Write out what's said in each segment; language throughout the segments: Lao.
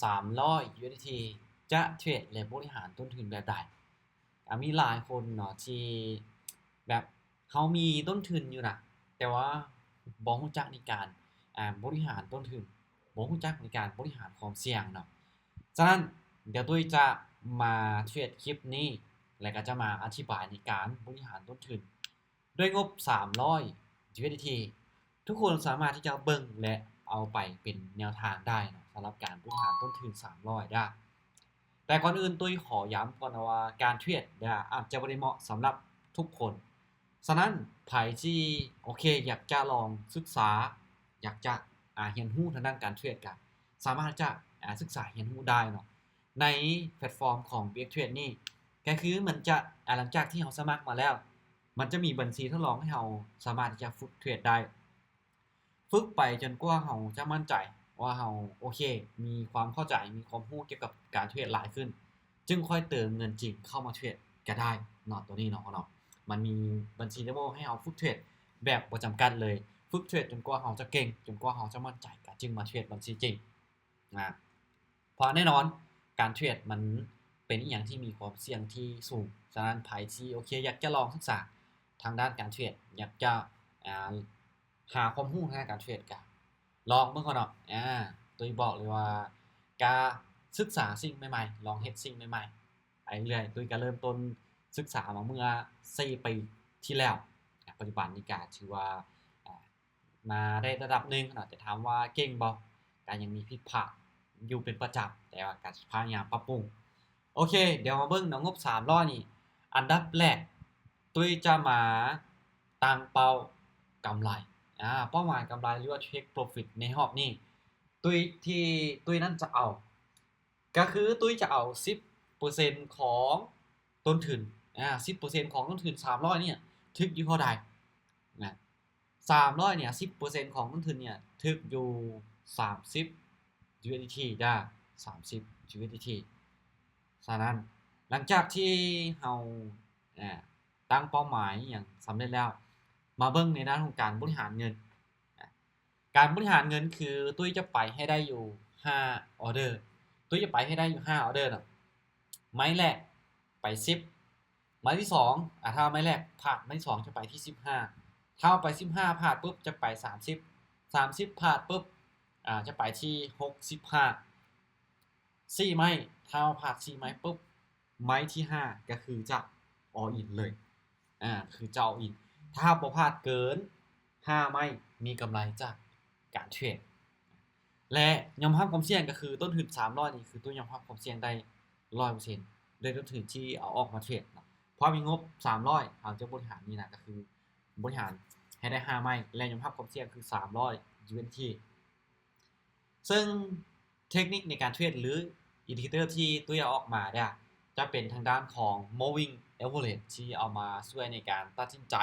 ສາມຮ້ອຍຢູເອັສດີທີ ຈະເທຣດ ແລະ ບໍລິຫານຕົ້ນທຶນແບບໃດ? ກະມີຫຼາຍຄົນເນາະ ທີ່ແບບເຮົາມີຕົ້ນທຶນຢູ່ນະ ແຕ່ວ່າບໍ່ຮູ້ຈັກໃນການ ອ່າ ບໍລິຫານຕົ້ນທຶນ, ບໍ່ຮູ້ຈັກໃນການບໍລິຫານຄວາມສ່ຽງເນາະ. ສະນັ້ນ ດຽວຕຸ້ຍຈະມາເທຣດຄລິບນີ້ ແລະ ກະຈະມາອະທິບາຍໃນການບໍລິຫານຕົ້ນທຶນ ດ້ວຍງົບສາມຮ້ອຍຢູເອັສດີທີ ທຸກຄົນສາມາດທີ່ຈະເບິ່ງ ແລະ ເອົາໄປເປັນແນວທາງໄດ້ເນາະ ສຳລັບການບໍລິຫານຕົ້ນທຶນສາມຮ້ອຍເດີ້. ແຕ່ກ່ອນອື່ນ ຕຸ້ຍຂໍຢ້ຳກ່ອນນະວ່າ ການເທຣດເດີ້ ອາດຈະບໍ່ໄດ້ເໝາະສຳລັບທຸກຄົນ. ສະນັ້ນ ໃຜທີ່ ໂອເຄ ຢາກຈະລອງສຶກສາ ຢາກຈະ ອາ ຮຽນຮູ້ທາງດ້ານການເທຣດ ກະສາມາດຈະ ອາ ສຶກສາຮຽນຮູ້ໄດ້ເນາະ ໃນແພລດຟອມຂອງ ບີເອັກເທຣດນີ້. ກະຄືມັນຈະ ອາ ຫຼັງຈາກທີ່ເຮົາສະໝັກມາແລ້ວ ມັນຈະມີບັນຊີທົດລອງໃຫ້ເຮົາສາມາດທີ່ຈະຝຶກເທຣດໄດ້. ຝຶກໄປຈົນກວ່າເຮົາຈະໝັ້ນໃຈວ່າເຮົາ ໂອເຄ ມີຄວາມເຂົ້າໃຈ ມີຄວາມຮູ້ກ່ຽວກັບການເທຣດຫຼາຍຂຶ້ນ ຈຶ່ງຄ່ອຍເຕີມເງິນຈິງເຂົ້າມາເທຣດກະໄດ້ເນາະ. ໂຕນີ້ເນາະ ເນາະ ມັນມີບັນຊີເດໂມໃຫ້ເຮົາຝຶກເທຣດແບບບໍ່ຈຳກັດເລີຍ. ຝຶກເທຣດຈົນກວ່າເຮົາຈະເກັ່ງ ຈົນກວ່າເຮົາຈະໝັ້ນໃຈ ກະຈຶ່ງມາເທຣດບັນຊີຈິງນະ. ເພາະແນ່ນອນ ການເທຣດມັນເປັນອີ່ຫຍັງທີ່ມີຄວາມສ່ຽງທີ່ສູງ. ສະນັ້ນ ໃຜທີ່ ໂອເຄ ຢາກຈະລອງສຶກສາທາງດ້ານການເທຣດ ຢາກຈະ ອາ ຫາຄວາມຮູ້ທາງດ້ານການເທຣດ ກະລອງເບິ່ງກ່ອນເນາະ. ອາ ຕຸ້ຍບອກເລີຍວ່າ ກະສຶກສາສິ່ງໃໝ່ໆ ລອງເຮັດສິ່ງໃໝ່ໆໄປເລື້ອຍ. ຕຸ້ຍກະເລີ່ມຕົ້ນສຶກສາມາເມື່ອສີ່ປີທີ່ແລ້ວ ອາ ປັດຈຸບັນນີ້ກະຖືວ່າ ອາ ມາໄດ້ລະດັບໜຶ່ງເນາະ. ແຕ່ຖາມວ່າເກັ່ງບໍ່? ກະຍັງມີຜິດພາດຢູ່ເປັນປະຈຳ ແຕ່ວ່າກະພະຍາຍາມປັບປຸງ. ໂອເຄ ດຽວມາເບິ່ງເນາະ ງົບສາມຮ້ອຍນີ້ ອັນດັບແລກ ຕຸ້ຍຈະມາຕັ້ງເປົ້າກຳໄລ ອາ ເປົ້າໝາຍກຳໄລ ຫຼືວ່າ ເທກໂປຣຟິດ ໃນຮອບນີ້ ຕຸ້ຍ ທີ່ຕຸ້ຍນັ້ນຈະເອົາ ກະຄືຕຸ້ຍຈະເອົາສິບເປີເຊັນຂອງຕົ້ນທຶນ ອາ ສິບເປີເຊັນຂອງຕົ້ນທຶນສາມຮ້ອຍນີ້ ຖືກຢູ່ເທົ່າໃດນະ? ສາມຮ້ອຍນີ້ ສິບເປີເຊັນຂອງຕົ້ນທຶນນີ້ ຖືກຢູ່ສາມສິບຢູເອັສດີທີເດີ້ ສາມສິບຢູເອັສດີທີ. ສະນັ້ນ ຫຼັງຈາກທີ່ເຮົາ ອາ ຕັ້ງເປົ້າໝາຍຫຍັງສຳເລັດແລ້ວ ມາເບິ່ງໃນດ້ານຂອງການບໍລິຫານເງິນ. ການບໍລິຫານເງິນຄື ຕຸ້ຍຈະໄປໃຫ້ໄດ້ຢູ່ຫ້າອໍເດີ ຕຸ້ຍຈະໄປໃຫ້ໄດ້ຢູ່ຫ້າອໍເດີເນາະ. ໄມ້ແລກໄປສິບ ໄມ້ທີສອງ ອາ ຖ້າໄມ້ແລກພາດ ໄມ້ທີສອງຈະໄປທີ່ສິບຫ້າ ຖ້າໄປສິບຫ້າພາດປຶບ ຈະໄປສາມສິບ ສາມສິບພາດປຶບ ອາ ຈະໄປທີ່ຫົກສິບຫ້າ ສີ່ໄມ້ ຖ້າພາດສີ່ໄມ້ປຶບ ໄມ້ທີຫ້າກະຄືຈະ all in ເລີຍ ອາ ຄືຈະ all in. ຖ້າບໍ່ພາດເກີນຫ້າໄມ້ ມີກຳໄລຈາກການເທຣດ ແລະ ຍອມຮັບຄວາມສ່ຽງ ກະຄືຕົ້ນທຶນສາມຮ້ອຍນີ້ ຄືຕົວຍອມຮັບຄວາມສ່ຽງໄດ້ຮ້ອຍເປີເຊັນ ໂດຍຕົ້ນທຶນທີ່ເອົາອອກມາເທຣດເນາະ. ເພາະມີງົບສາມຮ້ອຍ ເຮົາຈະບໍລິຫານນີ້ນະ ກະຄືບໍລິຫານໃຫ້ໄດ້ຫ້າໄມ້ ແລະ ຍອມຮັບຄວາມສ່ຽງຄືສາມຮ້ອຍຢູເອັສດີທີ ເຊິ່ງເທັກນິກໃນການເທຣດ ຫຼື ອິນດິເຄເຕີທີ່ຕຸ້ຍເອົາອອກມາເດ ຈະເປັນທາງດ້ານຂອງ moving average ທີ່ເອົາມາຊ່ວຍໃນການຕັດສິນໃຈ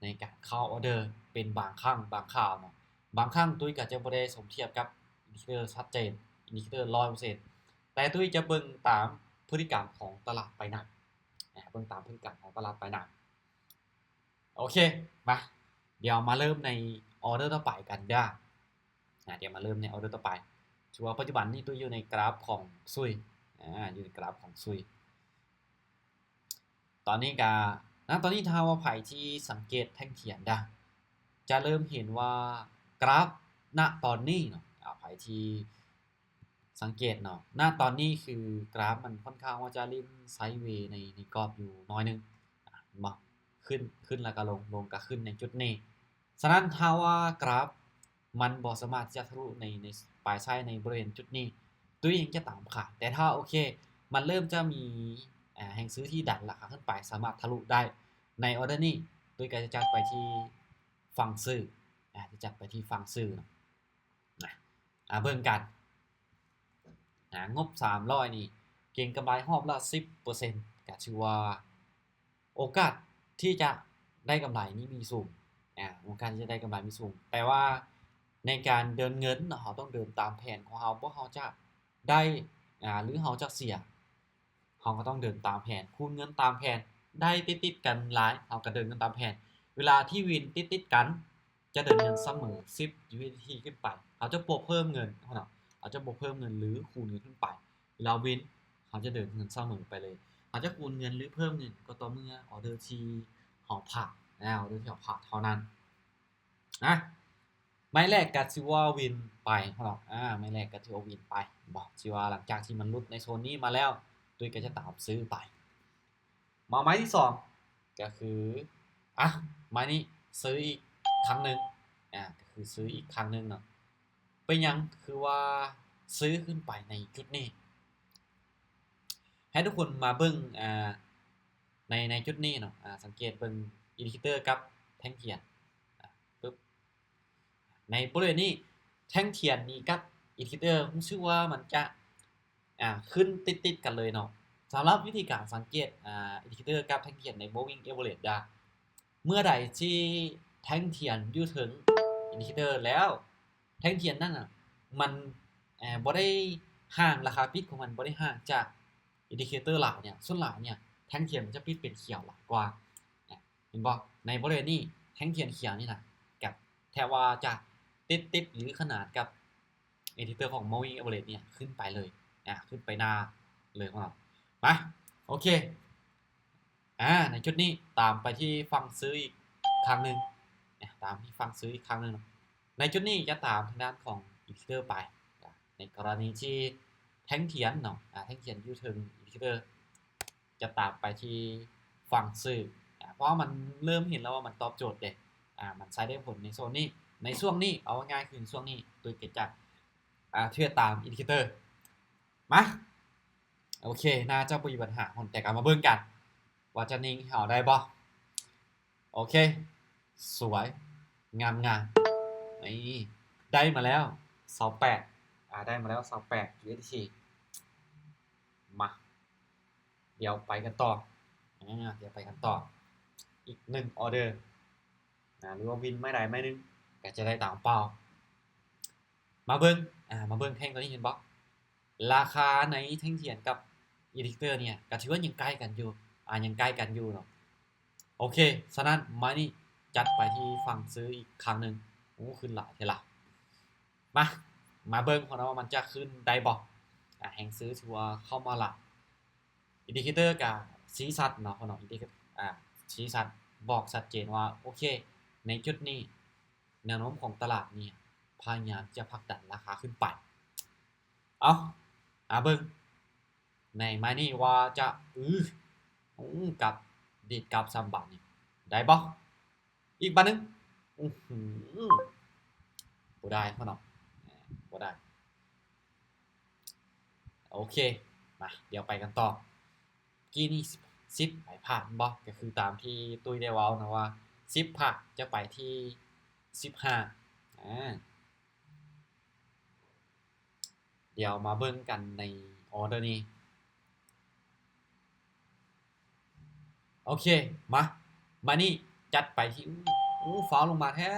ໃນການເຂົ້າອໍເດີເປັນບາງຄັ້ງບາງຄາວເນາະ. ບາງຄັ້ງຕຸ້ຍກະຈະບໍ່ໄດ້ສົມທຽບກັບອິນດິເຄເຕີຊັດເຈນ ອິນດິເຄເຕີຮ້ອຍເປີເຊັນ ແຕ່ຕຸ້ຍຈະເບິ່ງຕາມພຶດຕິກຳຂອງຕະຫຼາດໄປນຳ ອາ ເບິ່ງຕາມພຶດຕິກຳຂອງຕະຫຼາດໄປນຳ. ໂອເຄ ມາ ດຽວມາເລີ່ມໃນອໍເດີຕໍ່ໄປກັນເດີ້ ອາ ດຽວມາເລີ່ມໃນອໍເດີຕໍ່ໄປ. ຖືວ່າປັດຈຸບັນນີ້ຕຸ້ຍຢູ່ໃນກຣາຟຂອງຊຸຍ ອາ ຢູ່ໃນກຣາຟຂອງຊຸຍ. ຕອນນີ້ກະ ນະ ຕອນນີ້ຖ້າວ່າໃຜທີ່ສັງເກດແທ່ງທຽນເດີ້ ຈະເລີ່ມເຫັນວ່າກຣາຟນະຕອນນີ້ເນາະ ອາ ໃຜທີ່ ສັງເກດເນາະ ນະຕອນນີ້ຄືກຣາຟມັນຄ່ອນຂ້າງວ່າຈະຫຼິ້ນໄຊເວໃນ ໃນກອບຢູ່ໜ້ອຍໜຶ່ງ ອາ ເຫັນບໍ່? ຂຶ້ນ ຂຶ້ນແລ້ວກະລົງ ລົງກະຂຶ້ນໃນຈຸດນີ້. ສະນັ້ນຖ້າວ່າກຣາຟມັນບໍ່ສາມາດທີ່ຈະທະລຸໃນ ໃນປາຍໄຊໃນບໍລິເວນຈຸດນີ້ ຕຸ້ຍຍັງຈະຕາມຂາຍ. ແຕ່ຖ້າ ໂອເຄ ມັນເລີ່ມຈະມີ ອາ ແຮງຊື້ທີ່ດັນລາຄາຂຶ້ນໄປ ສາມາດທະລຸໄດ້ໃນອໍເດີນີ້ ຕຸ້ຍກະຈະຈັດໄປທີ່ຝັ່ງຊື້ ອາ ຈະຈັດໄປທີ່ຝັ່ງຊື້ເນາະ. ນະ ອາ ເບິ່ງກັນ ນະ ງົບສາມຮ້ອຍນີ້ ເກັງກຳໄລຮອບລະສິບເປີເຊັນ ກະຖືວ່າໂອກາດທີ່ຈະໄດ້ກຳໄລນີ້ມີສູງ ອາ ໂອກາດທີ່ຈະໄດ້ກຳໄລມີສູງ. ແຕ່ວ່າໃນການເດີນເງິນເນາະ ເຮົາຕ້ອງເດີນຕາມແຜນຂອງເຮົາ ບໍ່ເຮົາຈະໄດ້ ອາ ຫຼືເຮົາຈະເສຍ ເຮົາກະຕ້ອງເດີນຕາມແຜນ ຄູນເງິນຕາມແຜນ ໄດ້ຕິດໆກັນຫຼາຍ ເຮົາກະເດີນເງິນຕາມແຜນ. ເວລາທີ່ວິນຕິດໆກັນ ຈະເດີນເງິນສະເໝີສິບຢູເອັສດີທີຂຶ້ນໄປ ເຮົາຈະປົວເພີ່ມເງິນເນາະ ເຮົາຈະບໍ່ເພີ່ມເງິນ ຫຼື ຄູນເງິນຂຶ້ນໄປ. ເວລາວິນ ເຮົາຈະເດີນເງິນສະເໝີໄປເລີຍ. ເຮົາຈະຄູນເງິນ ຫຼື ເພີ່ມເງິນ ກໍຕໍ່ເມື່ອອອເດີທີ່ເຮົາຜ່ານ ອາ ອອເດີທີ່ເຮົາຜ່ານເທົ່ານັ້ນ. ອາ ໄມ້ແລກກໍຖືວ່າວິນໄປເນາະ ອາ ໄມ້ແລກກໍຖືວ່າວິນໄປ ເຫັນບໍ່? ຖືວ່າຫຼັງຈາກທີ່ມັນຫຼຸດໃນໂຊນນີ້ມາແລ້ວ ຕຸ້ຍກໍຈະຕາມຊື້ໄປ. ມາໄມ້ທີສອງ ກໍຄື ອາ ໄມ້ນີ້ຊື້ອີກຄັ້ງໜຶ່ງ ອາ ກໍຄືຊື້ອີກຄັ້ງໜຶ່ງເນາະ. ເປັນຫຍັງຄືວ່າຊື້ຂຶ້ນໄປໃນຈຸດນີ້? ໃຫ້ທຸກຄົນມາເບິ່ງ ອາ ໃນ ໃນຈຸດນີ້ເນາະ ອາ ສັງເກດເບິ່ງອິນດິເຄເຕີກັບແທ່ງທຽນ ອາ ປຶບ ໃນບໍລິເວນນີ້ ແທ່ງທຽນນີ້ກັບອິນດິເຄເຕີ ຮູ້ສຶກວ່າມັນຈະ ອາ ຂຶ້ນຕິດໆກັນເລີຍເນາະ. ສຳລັບວິທີການສັງເກດ ອາ ອິນດິເຄເຕີກັບແທ່ງທຽນໃນ Moving Average ດາ ເມື່ອໃດທີ່ແທ່ງທຽນຢູ່ເທິງອິນດິເຄເຕີແລ້ວ ແທ່ງທຽນນັ້ນນະ ມັນ ເອີ ບໍ່ໄດ້ຫ່າງ ລາຄາປິດຂອງມັນບໍ່ໄດ້ຫ່າງຈາກອິນດິເຄເຕີຫຼາຍເນຍ ສ່ວນຫຼາຍເນຍ ແທ່ງທຽນມັນຈະປິດເປັນຂຽວຫຼາຍກວ່າ ເຫັນບໍ່? ໃນບໍລິເວນນີ້ ແທ່ງທຽນຂຽວນີ້ນະ ກັບແທບວ່າຈະຕິດໆ ຫຼື ຂະໜານກັບອິນດິເຄເຕີຂອງ Moving Average ເນຍ ຂຶ້ນໄປເລີຍ ອາ ຂຶ້ນໄປໜ້າເລີຍຂອງເຮົາ. ມາ ໂອເຄ ອາ ໃນຈຸດນີ້ຕາມໄປທີ່ຝັ່ງຊື້ອີກຄັ້ງໜຶ່ງ ອາ ຕາມທີ່ຝັ່ງຊື້ອີກຄັ້ງໜຶ່ງເນາະ. ໃນຈຸດນີ້ຈະຕາມທາງດ້ານຂອງອິນດິເຄເຕີໄປ ອາ ໃນກໍລະນີທີ່ແທ່ງທຽນເນາະ ອາ ແທ່ງທຽນຢູ່ເທິງອິນດິເຄເຕີ ຈະຕາມໄປທີ່ຝັ່ງຊື້ ອາ ເພາະວ່າມັນເລີ່ມເຫັນແລ້ວວ່າມັນຕອບໂຈດເດ້ ອາ ມັນໃຊ້ໄດ້ຜົນໃນໂຊນນີ້ ໃນຊ່ວງນີ້ ເອົາງ່າຍໆ ຄືໃນຊ່ວງນີ້ ໂດຍເກີດຈາກ ອາ ເທຣດຕາມອິນດິເຄເຕີ. ມາ ໂອເຄ ໜ້າຈະບໍ່ມີບັນຫາ ແຕ່ກໍມາເບິ່ງກັນວ່າຈະນິ່ງໃຫ້ເຮົາໄດ້ບໍ່? ໂອເຄ ສວຍ ງາມໆ ນີ້ ໄດ້ມາແລ້ວ ຊາວແປດ ອາ ໄດ້ມາແລ້ວ ຊາວແປດ ຢູເອສດີທີ. ມາ ດຽວໄປກັນຕໍ່ ອາ ດຽວໄປກັນຕໍ່ ອີກໜຶ່ງອອເດີ ອາ ຫຼືວ່າວິນໄມ້ໃດໄມ້ໜຶ່ງ ກໍຈະໄດ້ຕາມເປົ້າ. ມາເບິ່ງ ອາ ມາເບິ່ງແທ່ງຕົວນີ້ ເຫັນບໍ່? ລາຄາໃນແທ່ງທຽນກັບອິນດິເຄເຕີເນຍ ກໍຖືວ່າຍັງໃກ້ກັນຢູ່ ອາ ຍັງໃກ້ກັນຢູ່ເນາະ. ໂອເຄ ສະນັ້ນໄມ້ນີ້ຈັດໄປທີ່ຝັ່ງຊື້ອີກຄັ້ງໜຶ່ງ. ໂອ້ ຂຶ້ນຫຼາຍແທ້ລະ. ມາ ມາເບິ່ງພຸ້ນເນາະວ່າມັນຈະຂຶ້ນໄດ້ບໍ່? ອາ ແຮງຊື້ຖືວ່າເຂົ້າມາຫຼາຍ. ອິນດິເຄເຕີກໍຊີ້ຊັດເນາະ ເນາະ ອິນດິເຄ ອາ ຊີ້ຊັດ ບອກຊັດເຈນວ່າ ໂອເຄ ໃນຈຸດນີ້ ແນວໂນ້ມຂອງຕະຫຼາດນີ້ພະຍາຍາມຈະຜັກດັນລາຄາຂຶ້ນໄປ. ເອົາ ມາເບິ່ງໃນໄມ້ນີ້ວ່າຈະ ອື ອື ກັບ ດີດກັບຊ້ຳບາດນີ້ ໄດ້ບໍ່? ອີກບາດໜຶ່ງ ອືຫື ບໍ່ໄດ້ເນາະ ບໍ່ໄດ້. ໂອເຄ ມາ ດຽວໄປກັນຕໍ່. ກີ້ນີ້ສິບ ສິບໄປຜ່ານບໍ່? ກໍຄືຕາມທີ່ຕຸ້ຍໄດ້ເວົ້ານະວ່າ ສິບຜ່ານ ຈະໄປທີ່ສິບຫ້າ ອາ ດຽວມາເບິ່ງກັນໃນອອເດີນີ້. ໂອເຄ ມາ ມານີ້ຈັດໄປທີ່ ອູ້ ຟ້າວລົງມາແທ້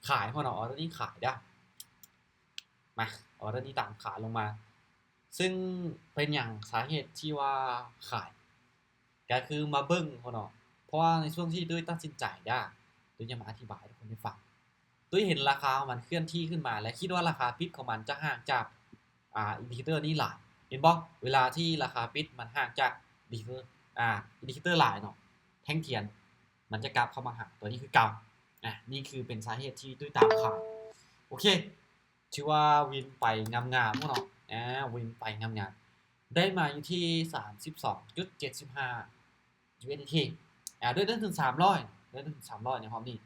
ຂາຍເນາະ ອອເດີນີ້ຂາຍເດີ້. ມາ ອອເດີນີ້ຕາມຂາຍລົງມາ ຊຶ່ງເປັນຫຍັງສາເຫດທີ່ວ່າຂາຍ? ກໍຄືມາເບິ່ງເນາະ ເພາະວ່າໃນຊ່ວງທີ່ຕຸ້ຍຕັດສິນໃຈດາ ຕຸ້ຍຈະມາອະທິບາຍໃຫ້ທຸກຄົນໄດ້ຟັງ. ຕຸ້ຍເຫັນລາຄາຂອງມັນເຄື່ອນທີ່ຂຶ້ນມາ ແລະ ຄິດວ່າລາຄາປິດຂອງມັນຈະຫ່າງຈາກ ອາ ອິນດິເຄເຕີນີ້ຫຼາຍ ເຫັນບໍ່? ເວລາທີ່ລາຄາປິດມັນຫ່າງຈາກ ອາ ອິນດິເຄເຕີຫຼາຍເນາະ ແທ່ງທຽນມັນຈະກັບເຂົ້າມາຫາຕົວນີ້ຄືເກົ່າ. ອາ ນີ້ຄືເປັນສາເຫດທີ່ຕຸ້ຍຕາມຂາຍ. ໂອເຄ ຖືວ່າວິນໄປງາມໆເນາະ ອາ ວິນໄປງາມໆ ໄດ້ມາຢູ່ທີ່ສາມສິບສອງຈຸດເຈັດສິບຫ້າ ຢູເອສດີທີ ອາ ໄດ້ເຖິງສາມຮ້ອຍ ໄດ້ເຖິງສາມຮ້ອຍໃນຮອບນີ້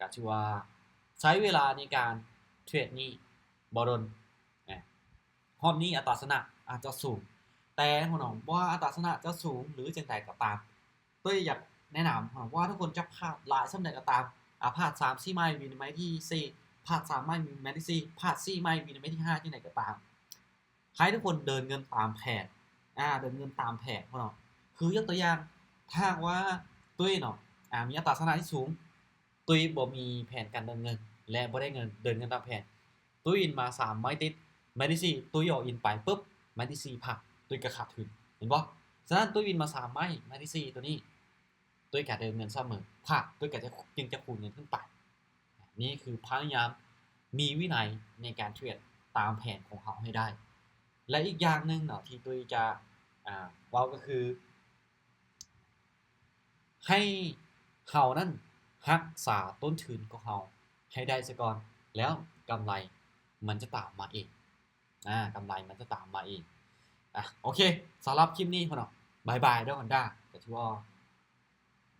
ກໍຖືວ່າໃຊ້ເວລາໃນການເທຣດນີ້ບໍ່ດົນ ອາ ຮອບນີ້ອັດຕາຊະນະອາດຈະສູງ ແຕ່ເນາະ ບໍ່ວ່າອັດຕາຊະນະຈະສູງ ຫຼື ຈັ່ງໃດກໍຕາມ ໂດຍຢາກແນະນຳວ່າທຸກຄົນຈະພາດຫຼາຍສ່ຳໃດກໍຕາມ ອາ ພາດສາມສີ່ໄມ້ ວິນໄມ້ທີສີ່ ພາດສາມໄມ້ ວິນໄມ້ທີສີ່ ພາດສີ່ໄມ້ ວິນໄມ້ທີຫ້າ ຈັ່ງໃດກໍຕາມ ໃຫ້ທຸກຄົນເດີນເງິນຕາມແຜນ ອາ ເດີນເງິນຕາມແຜນເນາະ. ຄືຍົກຕົວຢ່າງ ຖ້າຫາກວ່າຕຸ້ຍເນາະ ອາ ມີອັດຕາຊະນະທີ່ສູງ ຕຸ້ຍບໍ່ມີແຜນການເດີນເງິນ ແລະ ບໍ່ໄດ້ເງິນ ເດີນເງິນຕາມແຜນ ຕຸ້ຍວິນມາສາມໄມ້ຕິດ ໄມ້ທີສີ່ ຕຸ້ຍອອກອິນໄປປຶບ ໄມ້ທີສີ່ພາດ ຕຸ້ຍກໍຂາດທຶນ ເຫັນບໍ່? ສະນັ້ນ ຕຸ້ຍວິນມາສາມໄມ້ ໄມ້ທີສີ່ຕົວນີ້ ຕຸ້ຍກະໄດ້ເງິນສະເໝີ ພາດ ຕຸ້ຍກະຈະ ຈຶ່ງຈະຄູນເງິນຂຶ້ນໄປ. ນີ້ຄືພະຍາຍາມມີວິໄນໃນການເທຣດ ຕາມແຜນຂອງເຮົາໃຫ້ໄດ້. ແລະ ອີກຢ່າງໜຶ່ງເນາະ ທີ່ຕຸ້ຍຈະ ອ່າ ເວົ້າກໍຄື ໃຫ້ເຮົານັ້ນຮັກສາຕົ້ນທຶນຂອງເຮົາໃຫ້ໄດ້ຊະກ່ອນ ແລ້ວກຳໄລມັນຈະຕາມມາເອງ. ອາ ກຳໄລມັນຈະຕາມມາເອງ. ອາ ໂອເຄ ສຳລັບຄລິບນີ້ພຸ້ນເນາະ ບາຍບາຍເດີ Honda ກໍຖືວ່າ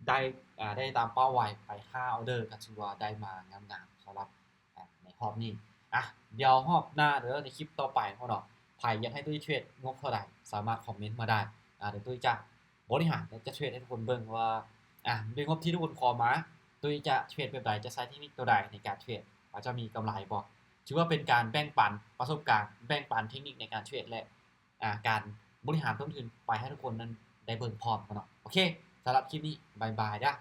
ໄດ້ ອາ ໄດ້ຕາມເປົ້າໄວ້ໄປຫ້າອອເດີ ກໍຖືວ່າໄດ້ມາງາມໆ ສຳລັບ ອາ ໃນຮອບນີ້. ອາ ດຽວຮອບໜ້າເດີ ໃນຄລິບຕໍ່ໄປພຸ້ນເນາະ ໃຜຢາກໃຫ້ຕຸ້ຍເທຣດງົບເທົ່າໃດ ສາມາດຄອມເມັນມາໄດ້. ອາ ດຽວຕຸ້ຍຈະ ບໍລິຫານ ແລະ ຈະເທຣດໃຫ້ທຸກຄົນເບິ່ງວ່າ ອາ ດ້ວຍງົບທີ່ທຸກຄົນຂໍມາ ຕຸ້ຍຈະເທຣດແບບໃດ ຈະໃຊ້ເທັກນິກຕົວໃດໃນການເທຣດ ວ່າຈະມີກຳໄລບໍ່. ຖືວ່າເປັນການແບ່ງປັນປະສົບການ ແບ່ງປັນເທັກນິກໃນການເທຣດ ແລະ ອາ ການບໍລິຫານຕົ້ນທຶນໄປໃຫ້ທຸກຄົນນັ້ນໄດ້ເບິ່ງພ້ອມກັນເນາະ. ໂອເຄ ສຳລັບຄລິບນີ້ ບາຍບາຍເດີ.